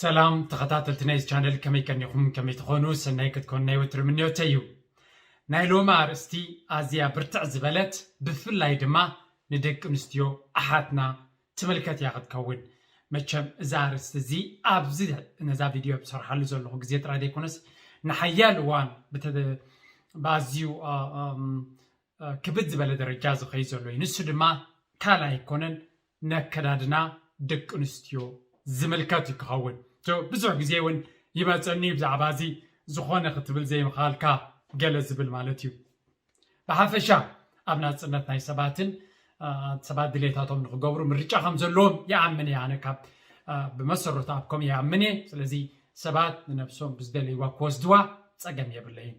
ሰላም ተኸታተልቲ ናይዚ ቻነል፣ ከመይ ቀኒኹም? ከመይ ትኾኑ? ሰናይ ክትኮኑ ናይ ወትሩ ምንዮተይ እዩ። ናይ ሎሚ ኣርእስቲ ኣዝያ ብርትዕ ዝበለት፣ ብፍላይ ድማ ንደቂ ኣንስትዮ ኣሓትና ትምልከት እያ ክትከውን። መቸም እዛ ኣርእስቲ እዚ ኣብዚ ነዛ ቪድዮ ብሰርሓሉ ዘለኹ ግዜ ጥራይ ዘይኮነስ ንሓያል እዋን ብተ- ብኣዝዩ ኣ- ኣም፣ እ፣ ክብድ ዝበለ ደረጃ ዝኸይድ ዘሎ እዩ። ንሱ ድማ ካልእ ኣይኮነን፣ ነከዳድና ደቂ ኣንስትዮ ዝምልከት እዩ ክኸውን። ሶ፣ ብዙሕ ግዜ እውን ይመፀኒ ብዛዕባ እዚ ዝኾነ ክትብል ዘይምኽኣልካ ገለ ዝብል ማለት እዩ። ብሓፈሻ ኣብ ናፅነት ናይ ሰባትን እ፣ ሰባት ድሌታቶም ንክገብሩ ምርጫ ከም ዘለዎም ይኣምን እየ። ኣነ ካብ እ፣ ብመሰረቱ ኣብ ከምኡ ይኣምን እየ። ስለዚ ሰባት ንነብሶም ብዝደለይዋ ክወስድዋ ፀገም የብለይን።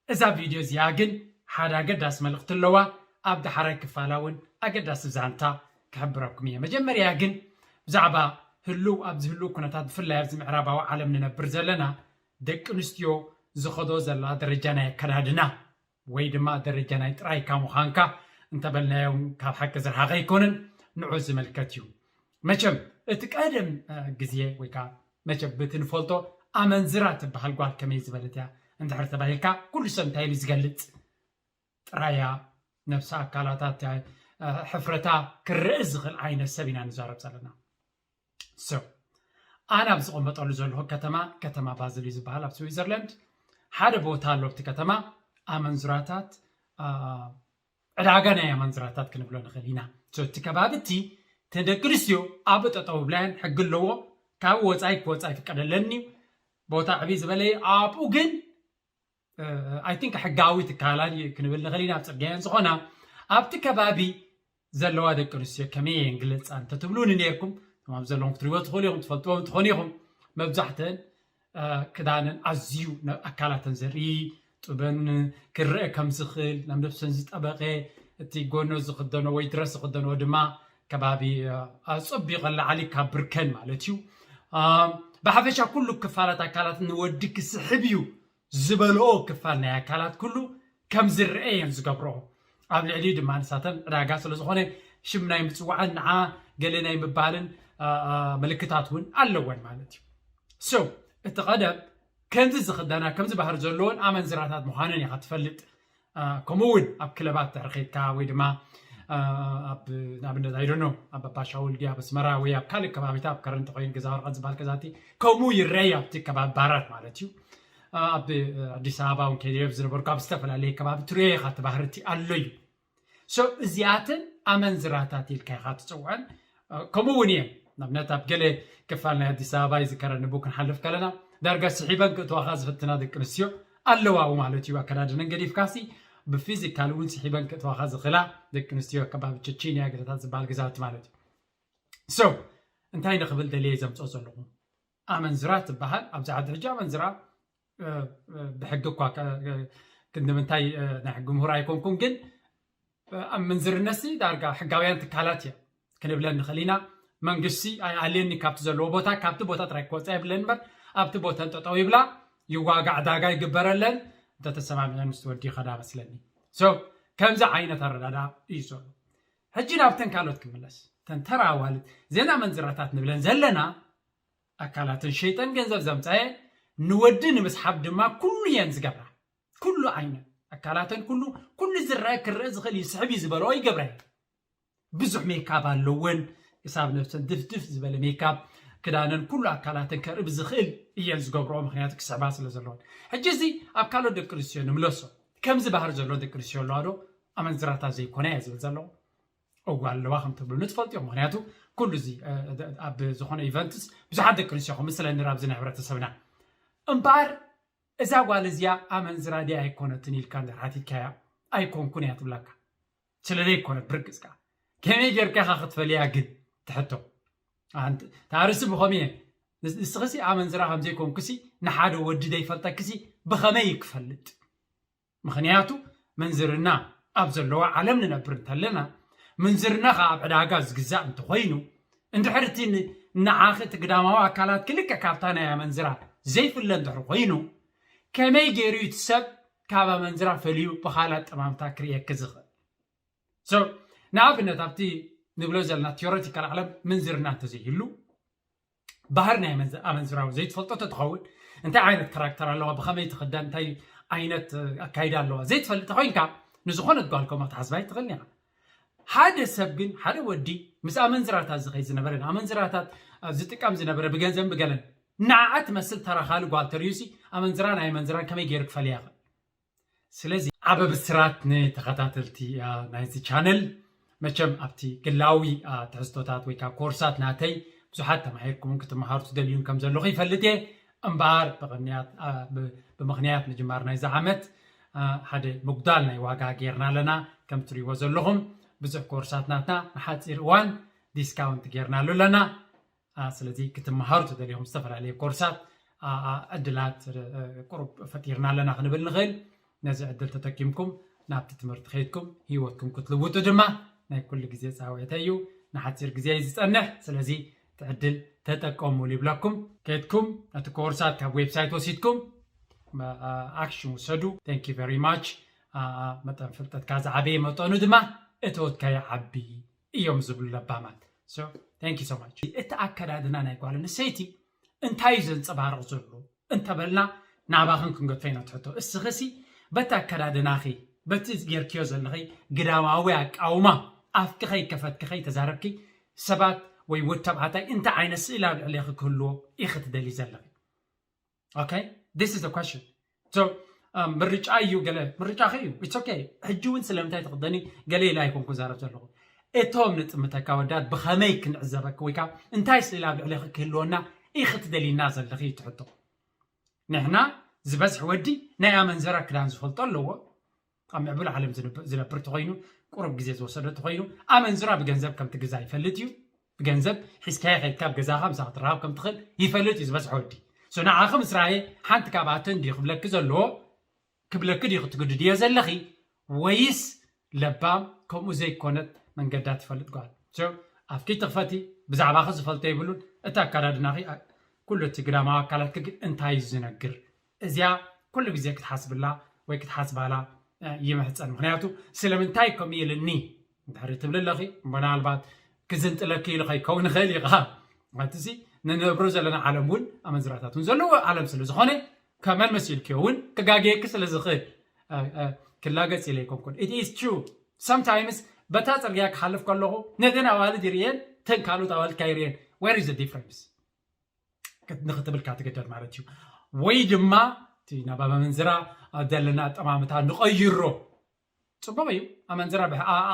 እዛ ቪድዮ እዚኣ ግን ሓደ ኣገዳሲ መልእኽቲ ኣለዋ። ኣብ ዳሕራይ ክፋላ እውን ኣገዳሲ ዛንታ ክሕብረኩም እየ። መጀመርያ ግን ብዛዕባ ህሉው ኣብዚ ህሉው ኩነታት ብፍላይ ኣብዚ ምዕራባዊ ዓለም ንነብር ዘለና ደቂ ኣንስትዮ ዝኸዶ ዘለዋ ደረጃ ናይ ኣከዳድና ወይ ድማ ደረጃ ናይ ጥራይካ ምዃንካ እንተበልናዮ እውን ካብ ሓቂ ዝረሓቐ ኣይኮነን፣ ንዑ ዝምልከት እዩ። መቸም እቲ ቀደም እ፣ ግዜ ወይ ከዓ መቸም በቲ ንፈልጦ ኣመንዝራ ትበሃል ጓል ከመይ ዝበለት እያ እንድሕር ተባሂልካ ኩሉ ሰብ እንታይ ኢሉ ዝገልፅ? ጥራያ ነብሳ ኣካላታ እ፣ ሕፍረታ ክረእ ዝኽእል ዓይነት ሰብ ኢና ንዛረብ ዘለና። So ኣነ ኣብ ዝቕመጠሉ ዘለኹ ከተማ ከተማ ባዝል እዩ ዝበሃል ኣብ ስዊዘርላንድ ሓደ ቦታ ኣሎ ኣብቲ ከተማ ኣመንዝራታት እ፣ ዕዳጋ ናይ ኣመንዝራታት ክንብሎ ንኽእል ኢና። So እቲ ከባቢ እቲ ተን ደቂ ኣንስትዮ ኣብ ጠጠው ብላያን ሕጊ ኣለዎ። ካብ ወፃኢ ክወፃ ይፍቀደለን እዩ። ቦታ ዕብይ ዝበለ እዩ። ኣብኡ ግን I think ሕጋዊ ትካላት እዩ ክንብል ንኽእል ኢና ኣብ ፅርግያን ዝኾና ኣብቲ ከባቢ ዘለዋ ደቂ ኣንስትዮ ከመይ እየን ግለፃ እንተትብሉኒ ነርኩም ትማም ዘለኹም ክትሪዎ ትኽእሉ ኢኹም ትፈልጥዎም ትኾኑ ኢኹም። መብዛሕተን ክዳነን ኣዝዩ ኣካላተን ዘርኢ ጡበን ክረአ ከም ዝኽእል ናብ ነብሰን ዝጠበቐ እቲ ጎኖ ዝኽደኖ ወይ ድረስ ዝኽደኖ ድማ ከባቢ ኣፀቢቐ ላዕሊ ካብ ብርከን ማለት እዩ። ብሓፈሻ ኩሉ ክፋላት ኣካላት ንወዲ ክስሕብ እዩ ዝበልኦ ክፋል ናይ ኣካላት ኩሉ ከም ዝረአ እየን ዝገብርኦ። ኣብ ልዕሊኡ ድማ ንሳተን ዕዳጋ ስለ ዝኾነ ሽም ናይ ምፅዋዕን ንዓ ገለ ናይ ምባልን ምልክታት እውን ኣለወን ማለት እዩ። So እቲ ቀደም ከምዚ ዝኽደና ከምዚ ባህሪ ዘለዎን ኣመንዝራታት ምዃነን ኢኻ ትፈልጥ። ከምኡ እውን ኣብ ክለባት ድሕሪ ከድካ ወይ ድማ ኣብ ንኣብነት ኣይደኖ ኣብ ኣባሻውል ድዩ ኣብ ኣስመራ ወይ ኣብ ካልእ ከባቢታት ኣብ ከረንቲ ኮይኑ ገዛ ወረቐት ዝበሃል ገዛቲ ከምኡ ይረኣይ ኣብቲ ከባቢ ባራት ማለት እዩ። ኣብ ኣዲስ ኣበባ እውን ከይደ ዝነበርኩ ኣብ ዝተፈላለየ ከባቢ ትሪኦ ኢኻ እቲ ባህርቲ ኣሎ እዩ። So እዚኣተን ኣመንዝራታት ኢልካ ኢኻ ትፅውዐን። ከምኡ እውን እየን ንኣብነት ኣብ ገለ ክፋል ናይ ኣዲስ ኣበባ ይዝከረኒ ቡ ክንሓልፍ ከለና ዳርጋ ስሒበን ክእትዋኻ ዝፍትና ደቂ ኣንስትዮ ኣለዋው ማለት እዩ። ኣከዳድነን ገዲፍካሲ ብፊዚካል እውን ስሒበን ክእትዋኻ ዝኽላ ደቂ ኣንስትዮ ከባቢ ቸቺንያ ገለታት ዝበሃል ግዛውቲ ማለት እዩ። So እንታይ ንኽብል ደልየ ዘምፅኦ ዘለኹ ኣመንዝራ ትበሃል ኣብዚ ዓዲ ሕጂ ኣመንዝራ ብሕጊ እኳ ክንዲ ምንታይ ናይ ሕጊ ምሁር ኣይኮንኩን ግን ኣብ ምንዝርነትሲ ዳርጋ ሕጋውያን ትካላት እየ ክንብለን ንኽእል ኢና። መንግስቲ ኣይኣልየኒ ካብቲ ዘለዎ ቦታ ካብቲ ቦታ ጥራይ ክወፃ የብለን እምበር ኣብቲ ቦተን ጠጠው ይብላ ይዋጋዕ ዳጋ ይግበረለን እንተተሰማሚዐን ምስ ወዲ ይኸዳ መስለኒ። So ከምዚ ዓይነት ኣረዳዳ እዩ ዘሎ። ሕጂ ናብተን ካልኦት ክምለስ ተን ተራ ኣዋልድ ዜና መንዝራታት ንብለን ዘለና ኣካላትን ሸይጠን ገንዘብ ዘምፀአ ንወዲ ንምስሓብ ድማ ኩሉ እየን ዝገብራ። ኩሉ ዓይነት ኣካላተን ኩሉ ኩሉ ዝረአ ክረአ ዝኽእል ይስሕብ እዩ ዝበልኦ ይገብራ እየን። ብዙሕ ሜካብ ኣለወን ክሳብ ነብሰን ድፍድፍ ዝበለ ሜካብ ክዳነን ኩሉ ኣካላተን ከርኢ ብዝኽእል እየን ዝገብርኦ ምክንያቱ ክስሕባ ስለ ዘለወን። ሕጂ እዚ ኣብ ካልኦት ደቂ ኣንስትዮ ንምለሶ ከምዚ ባህሪ ዘለዎ ደቂ ኣንስትዮ ኣለዋ ዶ ኣመንዝራታት ዘይኮና እየ ዝብል ዘለኹ። እዋ ኣለዋ ከም ትብሉኒ ትፈልጡ ኢኹም ምክንያቱ ኩሉ እዚ ኣብ ዝኾነ ኢቨንትስ ብዙሓት ደቂ ኣንስትዮ ከም ስለኒ ኣብዚ ናይ ሕብረተሰብና እምበኣር እዛ ጓል እዚኣ ኣመንዝራ ድያ ኣይኮነትን ኢልካ እንድሕር ሓቲትካያ ኣይኮንኩን እያ ትብላካ። ስለ ዘይኮነት ብርግፅካ ከመይ ጌርካ ኢኻ ክትፈልያ ግን ትሕቶ ታርሲ ብኸምኡ እየ ንስኽሲ ኣመንዝራ ከም ዘይኮንኩሲ ንሓደ ወዲ ዘይፈልጠክሲ ብኸመይ ክፈልጥ ምኽንያቱ ምንዝርና ኣብ ዘለዋ ዓለም ንነብር እንተለና ምንዝርና ከኣ ኣብ ዕዳጋ ዝግዛእ እንተኾይኑ እንድሕር እቲ ንዓኺ እቲ ግዳማዊ ኣካላት ክልቀ ካብታ ናይ ኣመንዝራ ዘይፍለ እንድሕር ኮይኑ ከመይ ገይሩ እቲ ሰብ ካብ ኣመንዝራ ፈልዩ ብኻልእ ኣጠማምታ ክርእየኪ ዝኽእል? ንኣብነት ኣብቲ ንብሎ ዘለና ቲዮሬቲካል ዓለም ምንዝርና እንተዘይህሉ ባህር ናይ ኣመንዝራዊ ዘይትፈልጦ ተትኸውን እንታይ ዓይነት ካራክተር ኣለዋ፣ ብኸመይ ትኽደን፣ እንታይ ዓይነት ኣካይዳ ኣለዋ ዘይትፈልጥ ኮይንካ ንዝኾነት ጓል ከምኣ ትሓስባ ኣይትኽእልን ኢኻ። ሓደ ሰብ ግን ሓደ ወዲ ምስ ኣመንዝራታት ዝኸይ ዝነበረ ኣመንዝራታት ዝጥቀም ዝነበረ ብገንዘብ ብገለን ንዓኣ ትመስል ተራኻሊ ጓል ተርእዩሲ ኣመንዝራ ናይ ኣመንዝራን ከመይ ገይሩ ክፈልያ ይኽእል? ስለዚ ዓበ ብስራት ንተኸታተልቲ ናይዚ ቻነል መቸም ኣብቲ ግላዊ ትሕዝቶታት ወይ ከዓ ኮርሳት ናተይ ብዙሓት ተማሂርኩምን ክትመሃሩ ትደልዩን ከም ዘለኹ ይፈልጥ እየ። እምበኣር ብምኽንያት ምጅማር ናይዚ ዓመት ሓደ ምጉዳል ናይ ዋጋ ጌርና ኣለና። ከም ትሪእዎ ዘለኹም ብዙሕ ኮርሳት ናትና ንሓፂር እዋን ዲስካውንት ጌርናሉ ኣለና። ስለዚ ክትመሃሩ ተደልዮም ዝተፈላለዩ ኮርሳት ዕድላት ቁሩብ ፈጢርና ኣለና ክንብል ንኽእል። ነዚ ዕድል ተጠቂምኩም ናብቲ ትምህርቲ ከይድኩም ህይወትኩም ክትልውጡ ድማ ናይ ኩሉ ግዜ ፃውዒተ እዩ። ንሓፂር ግዜ እዩ ዝፀንሕ። ስለዚ እቲ ዕድል ተጠቀሙሉ ይብለኩም። ከይድኩም ነቲ ኮርሳት ካብ ዌብሳይት ወሲድኩም ኣክሽን ውሰዱ። Thank you very much። መጠን ፍልጠትካ ዝዓበየ መጠኑ ድማ እተወትካ ይዓቢ እዮም ዝብሉ ለባማት። Thank you so much። እቲ ኣከዳድና ናይ ጓል ኣንስተይቲ እንታይ እዩ ዘንፀባርቕ ዘሎ እንተበልና ናባኽን ክንገድፎ ኢና ትሕቶ። እስኽሲ በቲ ኣከዳድናኺ በቲ ጌርክዮ ዘለኺ ግዳማዊ ኣቃውማ ኣፍኪ ከይከፈትኪ ከይተዛረብኪ ሰባት ወይ ወድ ተባዕታይ እንታይ ዓይነት ስእሊ ኣብ ልዕሌኺ ክህልዎ ኢኺ ትደሊ ዘለኺ? Okay, this is the question. So ምርጫ እዩ ገለ ምርጫኺ እዩ። It's okay። ሕጂ እውን ስለምንታይ ትኽደኒ ገለ ኢለ ኣይኮንኩ ዛረብ ዘለኹ። እቶም ንጥምተካ ወዳት ብኸመይ ክንዕዘበኪ ወይ ከዓ እንታይ ስእሊ ኣብ ልዕሌኺ ክህልወና ኢኺ ትደልይና ዘለኺ እዩ ትሕቶ። ንሕና ዝበዝሕ ወዲ ናይ ኣመንዝራ ክዳን ዝፈልጦ ኣለዎ። ኣብ ምዕቡል ዓለም ዝነብር ተኾይኑ ቁሩብ ግዜ ዝወሰደ ተኾይኑ ኣመንዝራ ብገንዘብ ከም ትግዛ ይፈልጥ እዩ። ብገንዘብ ሒዝካዮ ከይድካ ኣብ ገዛኻ ምሳኻ ክትረኸብ ከም ትኽእል ይፈልጥ እዩ ዝበዝሐ ወዲ። ንዓኺ ምስ ረኣየ ሓንቲ ካብኣተን ድዩ ክብለኪ ዘለዎ ክብለኪ ድዩ ክትግድድዮ ዘለኺ ወይስ ለባም ከምኡ ዘይኮነት መንገዳ ትፈልጥ ጓል ኣፍኪ ትኽፈቲ ብዛዕባኺ ዝፈልጦ የብሉን። እቲ ኣካዳድናኺ ኩሉ እቲ ግዳማዊ ኣካላትኪ ግን እንታይ እዩ ዝነግር? እዚኣ ኩሉ ግዜ ክትሓስብላ ወይ ክትሓስባላ ይምሕፀን። ምክንያቱ ስለምንታይ ከምኡ ኢልኒ እንድሕሪ ትብል ኣለኺ ምናልባት ክዝንጥለኪ ኢሉ ከይከውን ይኽእል እዩ። ኻትሲ ንነብሮ ዘለና ዓለም እውን ኣመንዝራታት እውን ዘለዎ ዓለም ስለ ዝኾነ ከመን መሲልክዮ እውን ክጋገየኪ ስለ ዝኽእል ክላገፅ ኢለ ይኮንኩን። It is true sometimes በታ ፅርግያ ክሓልፍ ከለኹ ነተን ኣዋልድ ይርእየን ተን ካልኦት ኣዋልድ ካይርእየን where is the difference ንክትብልካ ትግደድ ማለት እዩ። ወይ ድማ እቲ ናብ ኣመንዝራ ዘለና ኣጠማምታ ንቐይሮ። ፅቡቕ እዩ ኣመንዝራ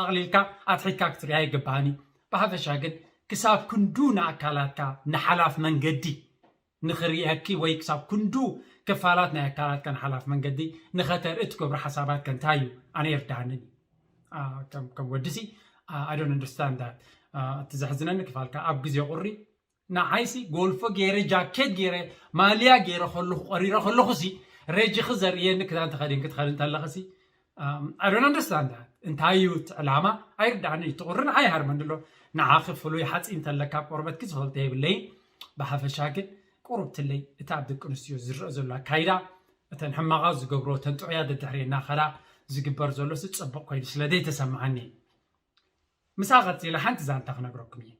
ኣቕሊልካ ኣትሒትካ ክትሪኣ ይግባኣኒ። ብሓፈሻ ግን ክሳብ ክንዱ ንኣካላትካ ንሓላፍ መንገዲ ንኽርእየኪ ወይ ክሳብ ክንዱ ክፋላት ናይ ኣካላትካ ንሓላፍ መንገዲ ንኸተርኢ ትገብሮ ሓሳባትካ እንታይ እዩ? ኣነ ይርድኣንን እዩ። ከም ወድሲ I don't understand that። እቲ ዘሕዝነኒ ክፋልካ ኣብ ግዜ ቁሪ ንዓይሲ ጎልፎ ገይረ ጃኬት ገይረ ማልያ ገይረ ከለኹ ቀሪረ ከለኹሲ ረጅኺ ዘርእየኒ ክዳን ተኸዲንኪ ትኸዲ እንተለኽሲ I don't understand that። እንታይ እዩ እቲ ዕላማ? ኣይርዳእኒ እዩ። ትቑሪ ንዓይ ይሃርመኒ ኣሎ። ንዓኺ ፍሉይ ሓፂን እንተለካ ቆርበትኪ ዝፈልጦ የብለይን። ብሓፈሻ ግን ቁሩብ ትለይ እቲ ኣብ ደቂ ኣንስትዮ ዝረአ ዘሎ ኣካይዳ እተን ሕማቓት ዝገብሮ እተን ጥዑያት ደድሕሪ እናኸዳ ዝግበር ዘሎሲ ፅቡቕ ኮይኑ ስለ ዘይተሰምዓኒ ምሳ ቀፂለ ሓንቲ ዛንታ ክነግረኩም እየ።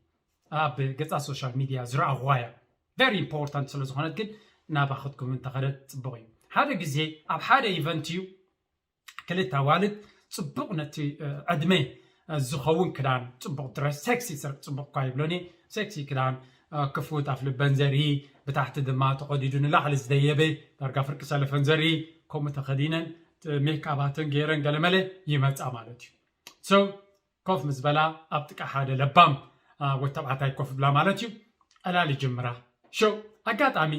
ኣብ ገፃ ሶሻል ሚድያ ዝረኣኹዋ እያ። Very important ስለ ዝኾነት ግን ናባኽትኩም እንተኸደት ፅቡቕ እዩ። ሓደ ግዜ ኣብ ሓደ ኢቨንት እዩ ክልተ ኣዋልድ ፅቡቕ ነቲ ዕድመ ዝኸውን ክዳን ፅቡቕ ድረስ ሴክሲ ፅቡቕ እኳ ይብሎኒ ሴክሲ ክዳን ክፉት ኣፍልበን ዘርኢ ብታሕቲ ድማ ተቐዲዱ ንላዕሊ ዝደየበ ዳርጋ ፍርቂ ሰለፈን ዘርኢ ከምኡ ተኸዲነን ሜካባተን ገይረን ገለመለ ይመፃ ማለት እዩ። ኮፍ ምስ በላ ኣብ ጥቃ ሓደ ለባም ወተባዕታይ ኮፍ ብላ ማለት እዩ ዕላል ይጅምራ። ሾው ኣጋጣሚ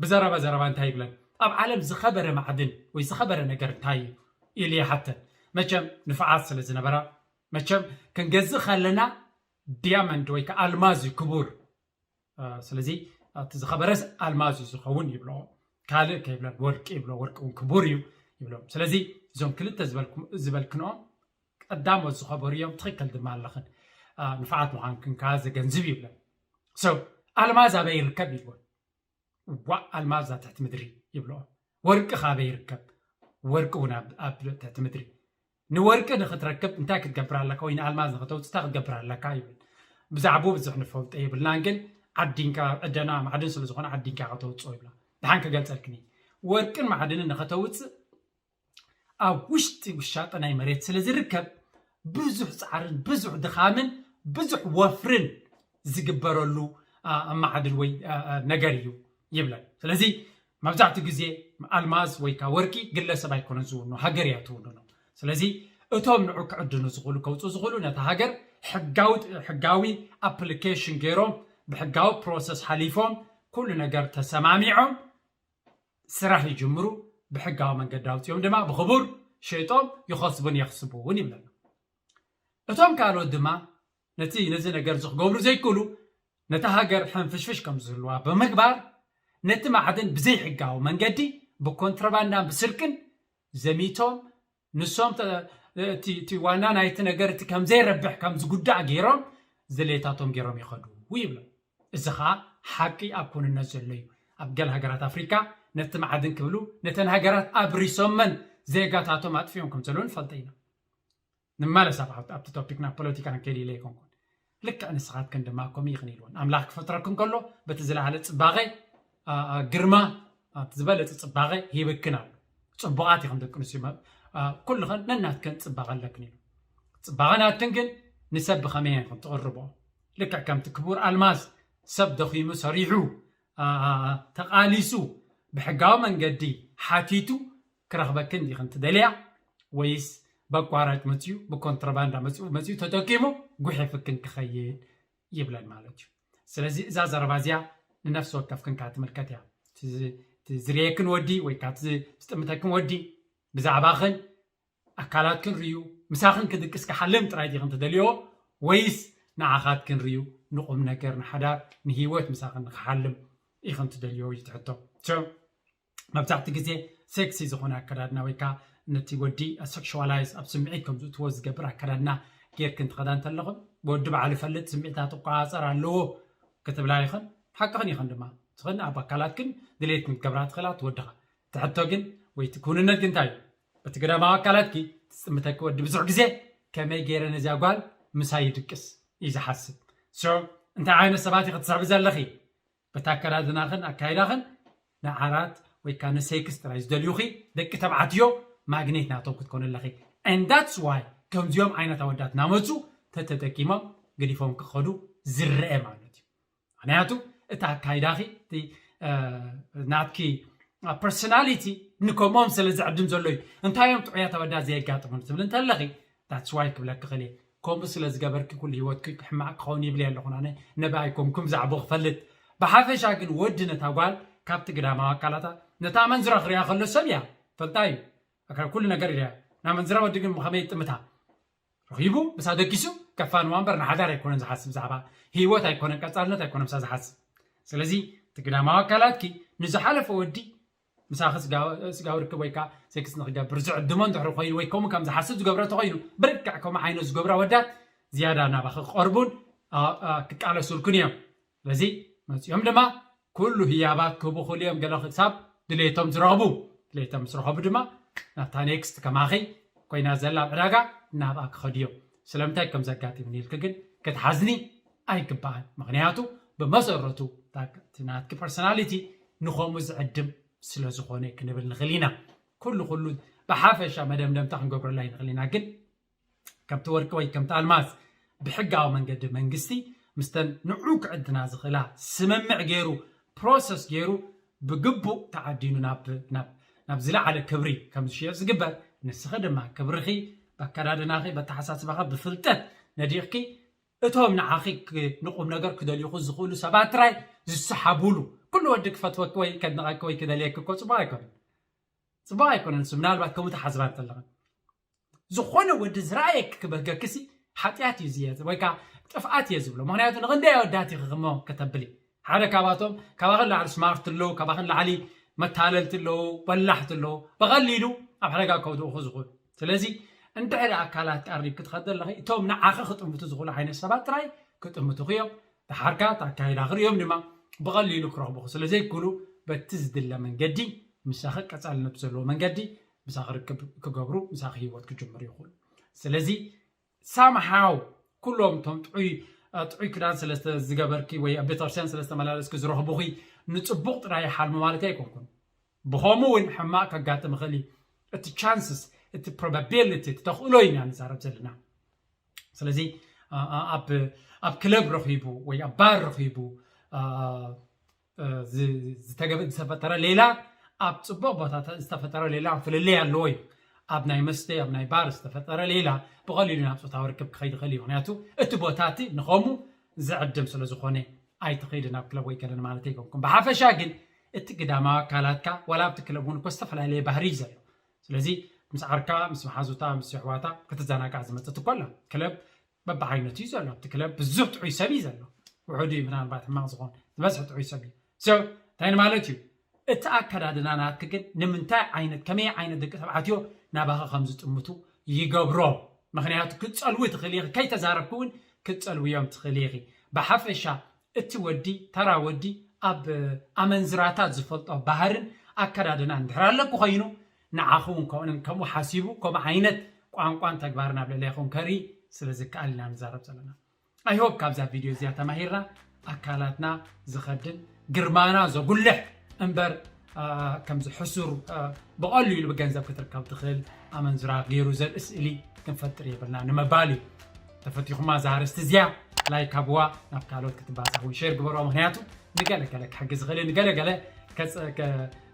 ብዘረባ ዘረባ እንታይ ይብለን ኣብ ዓለም ዝኸበረ ማዕድን ወይ ዝኸበረ ነገር እንታይ እዩ ኢሉ ይሓተን። መቸም ንፉዓት ስለ ዝነበራ መቸም ክንገዝእ ከለና ዲያመንድ ወይ ከዓ ኣልማዝ እዩ ክቡር። ስለዚ እቲ ዝኸበረስ ኣልማዝ እዩ ዝኸውን ይብሎ። ካልእ ከይብለን ወርቂ ይብሎ ወርቂ እውን ክቡር እዩ ይብሎም። ስለዚ እዞም ክልተ ዝበልክንኦም ቀዳሞት ዝኸበሩ እዮም። ትኽክል ድማ ኣለኽን። ንፉዓት ምዃንክን ከዓ ዘገንዝብ ይብለን። ኣልማዝ ኣበይ ይርከብ ይብልዎ። ዋእ ኣልማዝ ኣብ ትሕቲ ምድሪ ይብልኦ። ወርቂ ካበይ ይርከብ? ወርቂ እውን ኣብ ትሕቲ ምድሪ። ንወርቂ ንክትረክብ እንታይ ክትገብር ኣለካ ወይ ንኣልማዝ ንክተውፅእ እንታይ ክትገብር ኣለካ ይብል። ብዛዕባኡ ብዙሕ ንፈልጦ የብልናን ግን ዓዲንካ፣ ዕደና ማዕድን ስለ ዝኾነ ዓዲንካ ከተውፅኦ ይብላ። ድሓን ክገልፀልክኒ፣ ወርቅን ማዕድንን ንኸተውፅእ ኣብ ውሽጢ ውሻጠ ናይ መሬት ስለ ዝርከብ ብዙሕ ፃዕርን ብዙሕ ድኻምን ብዙሕ ወፍርን ዝግበረሉ ማዕድን ወይ ነገር እዩ ይብለን። ስለዚ መብዛሕትኡ ግዜ ኣልማዝ ወይ ከዓ ወርቂ ግለሰብ ኣይኮነን ዝውኑ፣ ሃገር እያ ትውንኖ። ስለዚ እቶም ንዑ ክዕድኑ ዝኽእሉ፣ ከውፅኡ ዝኽእሉ፣ ነታ ሃገር ሕጋዊ ኣፕሊኬሽን ገይሮም ብሕጋዊ ፕሮሰስ ሓሊፎም ኩሉ ነገር ተሰማሚዖም ስራሕ ይጅምሩ። ብሕጋዊ መንገዲ ኣውፅኦም ድማ ብኽቡር ሸይጦም ይኸስቡን የኽስቡን ይብለና። እቶም ካልኦት ድማ ነቲ ነዚ ነገር እዚ ክገብሩ ዘይክእሉ፣ ነታ ሃገር ሕንፍሽፍሽ ከም ዝህልዋ ብምግባር ነቲ ማዕድን ብዘይሕጋዊ መንገዲ ብኮንትሮባንዳን ብስርቅን ዘሚቶም ንሶም እቲ ዋና ናይቲ ነገር እቲ ከም ዘይረብሕ ከም ዝጉዳእ ገይሮም ዝሌታቶም ገይሮም ይኸዱ ይብሉ። እዚ ኸዓ ሓቂ ኣብ ኩንነት ዘሎ እዩ። ኣብ ገለ ሃገራት ኣፍሪካ ነቲ ማዕድን ክብሉ ነተን ሃገራት ኣብሪሶመን ዜጋታቶም ኣጥፊኦም ከም ዘለዉ ንፈልጠ ኢና። ንመለስ ኣብቲ ቶፒክ ናብ ፖለቲካ ንከይድ ኢለ ኣይኮንኩን። ልክዕ ንስኻትክን ድማ ከምኡ ኢኽን ኢልዎን። ኣምላኽ ክፈጥረክን ከሎ በቲ ዝለዓለ ፅባቐ ግርማ ኣብቲ ዝበለፀ ፅባቐ ሂብክን ኣሎ። ፅቡቓት ኢኽን ደቂ ኣንስትዮ፣ ኩልኽን ነናትክን ፅባቐ ኣለክን ኢሉ። ፅባቐ ናትክን ግን ንሰብ ብኸመይ ኢኽን ትቕርቦ? ልክዕ ከምቲ ክቡር ኣልማዝ ሰብ ደኺሙ ሰሪሑ ተቓሊሱ ብሕጋዊ መንገዲ ሓቲቱ ክረኽበክን ዲኽን ትደልያ? ወይስ በቋራጭ መፅዩ ብኮንትሮባንዳ መፅኡ መፅዩ ተጠቂሙ ጉሒፍክን ክኸይድ ይብለን ማለት እዩ። ስለዚ እዛ ዘረባ እዚኣ ንነፍሲ ወከፍክን ከዓ ትምልከት እያ። ዝርየክን ወዲ ወይ ከዓ ዝጥምተክን ወዲ ብዛዕባኽን ኣካላትክን ርዩ ምሳኽን ክድቅስ ክሓልም ጥራይ ዲኽን ትደልዮ? ወይስ ንዓኻትክን ርዩ ንቁም ነገር ንሓዳር ንህይወት ምሳኽን ንክሓልም ኢኽን ትደልዮ እዩ ትሕቶ። መብዛሕትኡ ግዜ ሴክሲ ዝኾነ ኣከዳድና ወይ ከዓ ነቲ ወዲ ሴክሽዋላይዝ ኣብ ስምዒት ከም ዝእትዎ ዝገብር ኣከዳድና ጌርክን ትኸዳ እንተለኹም፣ ወዲ ባዕሉ ይፈልጥ፣ ስምዒታት ይቆፃፀር ኣለዎ ክትብላ ኢኽን። ሓቅኽን ኢኽን ድማ። ትኽን ኣብ ኣካላትክን ድሌትክን ክትገብራ ትኽእላ ትወድኻ። ትሕቶ ግን ወይ እቲ ክውንነት ግን እንታይ እዩ? እቲ ግዳማዊ ኣካላትኪ ትፅምተኪ ወዲ ብዙሕ ግዜ ከመይ ገይረ ነዚኣ ጓል ምሳይ ይድቅስ እዩ ዝሓስብ። ሶ እንታይ ዓይነት ሰባት ኢኺ ትስሕቢ ዘለኺ? በቲ ኣከዳድናኽን ኣካይዳኽን ንዓራት ወይ ከዓ ንሴክስ ጥራይ ዝደልዩኺ ደቂ ተባዕትዮ ማግኔት ናቶም ክትኮኑ ኣለኺ። And that's why ከምዚኦም ዓይነት ኣወዳት እናመፁ ተተጠቂሞም ገዲፎም ክኸዱ ዝረአ ማለት እዩ። ምክንያቱ እቲ ኣካይዳኺ ናትኪ ፐርሶናሊቲ ንከምኦም ስለ ዝዕድም ዘሎ እዩ። እንታይ እዮም ጥዑያት ኣወዳት ዘየጋጥሙን ትብል እንተለኺ that's why ክብለኪ ክእል እየ። ከምኡ ስለ ዝገበርኪ ኩሉ ህይወትኪ ሕማቕ ክኸውን ይብል ኣለኹን ኣነ ነቢ ኣይኮንኩም ብዛዕባኡ ክፈልጥ። ብሓፈሻ ግን ወዲ ነታ ጓል ካብቲ ግዳማዊ ኣካላታ ነታ ኣመንዝራ ክሪኣ ከሎ ሰብ እያ ፈልጣ እዩ። ኩሉ ነገር እያ ናመንዝራ ወዲ ግን ከመይ ይጥምታ ረኺቡ ምሳ ደጊሱ ከፋንዋ እምበር ንሓዳር ኣይኮነን ዝሓስብ ብዛዕባ ህይወት ኣይኮነን ቀፃልነት ኣይኮነን ምሳ ዝሓስብ። ስለዚ እቲ ግዳማዊ ኣካላትኪ ንዝሓለፈ ወዲ ምሳኺ ስጋዊ ርክብ ወይ ከዓ ሴክስ ንክገብር ዝዕድሞ እንድሕሪ ኮይኑ ወይ ከምኡ ከም ዝሓስብ ዝገብረ ተኮይኑ ብርግዕ ከምኡ ዓይነት ዝገብራ ወዳት ዝያዳ ናባኺ ክቀርቡን ክቃለሱልኩን እዮም። ስለዚ መፂኦም ድማ ኩሉ ህያባት ክህቡ ክእሉ እዮም። ገለ ክሳብ ድሌቶም ዝረኽቡ ድሌቶም ምስ ረኸቡ ድማ ናብታ ኔክስት ከማኺ ኮይና ዘላ ኣብ ዕዳጋ ናብኣ ክኸዱ እዮም። ስለምንታይ ከም ዘጋጢሙኒ ኢልኪ ግን ክትሓዝኒ ኣይግባኣን። ምክንያቱ ብመሰረቱ ናትኪ ፐርሶናሊቲ ንኸምኡ ዝዕድም ስለ ዝኾነ ክንብል ንኽእል ኢና። ኩሉ ኩሉ ብሓፈሻ መደምደምታ ክንገብረላ ይንኽእል ኢና። ግን ከምቲ ወርቂ ወይ ከምቲ ኣልማዝ ብሕጋዊ መንገዲ መንግስቲ ምስተን ንዑ ክዕድና ዝኽእላ ስምምዕ ገይሩ ፕሮሰስ ገይሩ ብግቡእ ተዓዲኑ ናብ ናብ ዝለዓለ ክብሪ ከም ዝሽየጥ ዝግበር ንስኺ ድማ ክብርኺ በኣከዳድናኺ በተሓሳስባኺ ብፍልጠት ነዲቕኪ እቶም ንዓኺ ንቁም ነገር ክደልዩኹ ዝኽእሉ ሰባት ጥራይ ዝሰሓቡሉ። ኩሉ ወዲ ክፈትወኪ ወይ ከድንቐኪ ወይ ክደልየኪ እኮ ፅቡቕ ኣይኮነን። ፅቡቕ ኣይኮነን። እሱ ምናልባት ከምኡ ተሓስባ እንተለኽን ዝኾነ ወዲ ዝረኣየኪ ክበህገኪሲ ሓጢኣት እዩ ዝየ ወይ ከዓ ጥፍኣት እየ ዝብሎ። ምክንያቱ ንክንደይ ኣወዳት ኢኺ ክሞ ከተብሊ ሓደ ካብኣቶም ካባኽን ላዕሊ ስማርት ኣለዉ፣ ካባኽን ላዕሊ መታለልቲ ኣለዉ፣ በላሕቲ ኣለዉ፣ ብቐሊሉ ኣብ ሓደጋ ከውድቑኹ ዝኽእሉ። ስለዚ እንድሕሪ ኣካላት ቀሪብ ክትኸድ ኣለኺ እቶም ንዓኺ ክጥምቱ ዝኽእሉ ዓይነት ሰባት ጥራይ ክጥምቱኺ እዮም። ድሓርካ እቲ ኣካይዳ ክርእዮም ድማ ብቐሊሉ ክረኽቡኹ ስለ ዘይክእሉ በቲ ዝድለ መንገዲ ምሳኺ ቀፃልነት ዘለዎ መንገዲ ምሳኺ ርክብ ክገብሩ ምሳኺ ህይወት ክጅምሩ ይኽእሉ። ስለዚ ሳምሃው ኩሎም እቶም ጥዑይ ጥዑይ ክዳን ስለዝገበርኪ ወይ ኣብ ቤተክርስትያን ስለዝተመላለስኪ ዝረኽቡኺ ንፅቡቕ ጥራይ ይሓልሙ ማለት ኣይኮንኩን። ብኸምኡ እውን ሕማቕ ከጋጥም ይኽእል እዩ። እቲ ቻንስስ እቲ ፕሮባቢሊቲ እቲ ተኽእሎ ኢና ንዛረብ ዘለና። ስለዚ ኣብ ክለብ ረኺቡ ወይ ኣብ ባር ረኺቡ ዝተፈጠረ ሌላ ኣብ ፅቡቕ ቦታ ዝተፈጠረ ሌላ ፍልልይ ኣለዎ እዩ። ኣብ ናይ መስተ ኣብ ናይ ባር ዝተፈጠረ ሌላ ብቐሊሉ ናብ ፆታዊ ርክብ ክኸይድ ይኽእል እዩ። ምክንያቱ እቲ ቦታ እቲ ንኸሙ ዝዕድም ስለ ዝኾነ ኣይትኸይድ ናብ ክለብ ወይ ከለን ማለት ኣይኮንኩም። ብሓፈሻ ግን እቲ ግዳማዊ ኣካላትካ ዋላ ኣብቲ ክለብ እውን እኮ ዝተፈላለየ ባህሪ እዩ ዘሎ። ስለዚ ምስ ዓርካ ምስ መሓዙታ ምስ ኣሕዋታ ክትዘናጋዕ ዝመፅት እኮ ኣላ። ክለብ በብዓይነቱ እዩ ዘሎ። ኣብቲ ክለብ ብዙሕ ጥዑይ ሰብ እዩ ዘሎ። ውሑድ እዩ ምናልባት ሕማቕ ዝኾን ዝበዝሕ ጥዑይ ሰብ እዩ። So እንታይ ማለት እዩ? እቲ ኣከዳድና ናትክ ግን ንምንታይ ዓይነት ከመይ ዓይነት ደቂ ተባዕትዮ ናባኸ ከም ዝጥምቱ ይገብሮ። ምክንያቱ ክትፀልዊ ትኽእል ኢኺ፣ ከይተዛረብክ እውን ክትፀልውዮም ትኽእል ኢኺ። ብሓፈሻ እቲ ወዲ ተራ ወዲ ኣብ ኣመንዝራታት ዝፈልጦ ባህርን ኣከዳድና እንድሕር ኣለኩ ኮይኑ ንዓኹ እውን ከምኡ ሓሲቡ ከምኡ ዓይነት ቋንቋን ተግባርን ኣብ ልዕሌኹም ከርኢ ስለ ዝከኣል ኢና ንዛረብ ዘለና። I hope ካብዛ ቪድዮ እዚኣ ተማሂርና ኣካላትና ዝኸድን ግርማና ዘጉልሕ እምበር ከምዚ ሕሱር ብቐሊሉ ብገንዘብ ክትርከብ ትኽእል ኣመንዝራ ገይሩ ዘርኢ ስእሊ ክንፈጥር የብልና ንምባል እዩ። ተፈቲኹማ እዛ ኣርእስቲ እዚኣ ላይክ ሃብዋ፣ ናብ ካልኦት ክትባፃ እውን ሼር ግበሮ። ምክንያቱ ንገለገለ ክሕግዝ ዝኽእል ንገለገለ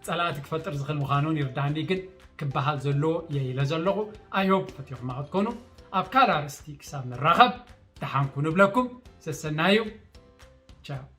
ጸላእቲ ክፈጥር ዝኽእል ምዃኑ እውን ይርዳኒ፣ ግን ክበሃል ዘለዎ እየ ኢለ ዘለኹ። I hope ፈቲኹማ ክትኮኑ። ኣብ ካልእ ኣርእስቲ ክሳብ ንራኸብ ደሓንኩ ንብለኩም። ሰሰናዩ። ቻው።